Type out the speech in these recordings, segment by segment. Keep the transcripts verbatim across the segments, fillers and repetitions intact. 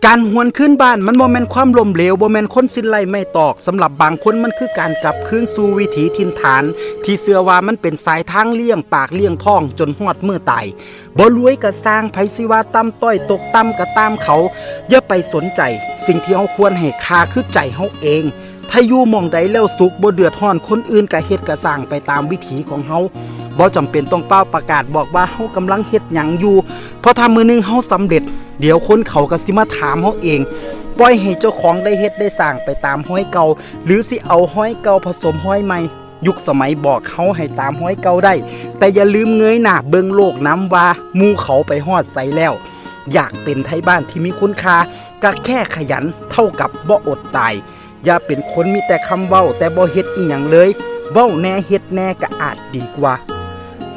การหวนคืนบ้านมันบ่แม่นความล้มเหลว บ่แม่นคนสิ้นไร้ไม้ตอก สำหรับบางคนมันคือการกลับคืนสู่วิถีถิ่นฐาน ที่เชื่อว่ามันเป็นสายทางเลี้ยงปากเลี้ยงท้องจนฮอดมื้อตาย บ่รวยก็ซ่าง ไผสิว่าต่ำต้อยตกต่ำก็ตามเขา อย่าไปสนใจ สิ่งที่เฮาควรให้ค่าคือใจเฮาเอง ถ้าอยู่หม่องใดแล้วสุข บ่เดือดร้อนคนอื่น ก็เฮ็ดก็ซ่างไปตามวิถีของเฮา บ่จำเป็นต้องเป่าประกาศบอกว่าเฮากำลังเฮ็ดหยังอยู่ เพราะถ้ามื้อหนึ่งเฮาสำเร็จ เดี๋ยวคนเขาก็สิมาถามเฮาเอง ปล่อยให้เจ้าของได้เฮ็ดได้ซ่างไปตามฮอยเก่า หรือสิเอาฮอยเก่าผสมฮอยใหม่ ยุคสมัยบอกเฮาให้ตามฮอยเก่าได้ แต่อย่าลืมเงยหน้าเบิ่งโลกนำว่าหมู่เขาไปฮอดไสแล้ว อยากเป็นไทบ้านที่มีคุณค่า ก็แค่ขยันเท่ากับบ่อดตาย อย่าเป็นคนมีแต่คำเว้าแต่บ่เฮ็ดอิหยังเลย เว้าแหน่เฮ็ดแหน่ก็อาจดีกว่า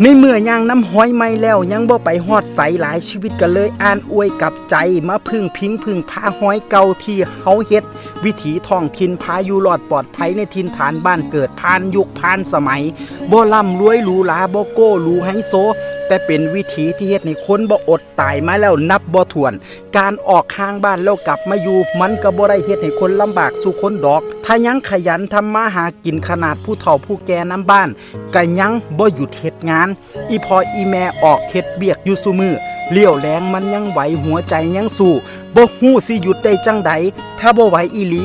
ในเมื่อย่างนำฮอยใหม่แล้วยังบ่ไปฮอดไส หลายชีวิตก็เลยอ่านอวยกลับใจ มาพึ่งพิงพึ่งพาฮอยเก่าที่เฮาเฮ็ด วิถีท้องถิ่นพาอยู่รอดปลอดภัยในถิ่นฐานบ้านเกิด ผ่านยุคผ่านสมัย บ่ร่ำรวยหรูหรา บ่โก้หรูไฮโซ แต่เป็นวิถีที่เฮ็ดให้คนบ่อดตายมาแล้วนับบ่ถ้วน การออกห่างบ้านแล้วกลับมาอยู่ มันก็บ่ได้เฮ็ดให้คนลำบากสู่คนดอก ถ้ายังขยันทำมาหากิน ขนาดผู้เฒ่าผู้แก่นำบ้านก็ยังบ่หยุดเฮ็ดงาน อีพ่ออีแม่ออกเฮ็ดเวียกอยู่ซุมื้อ เรี่ยวแรงมันยังไหว หัวใจยังสู้ บ่ฮู้สิหยุดได้จั่งใด ถ้าบ่ไหวอีหลี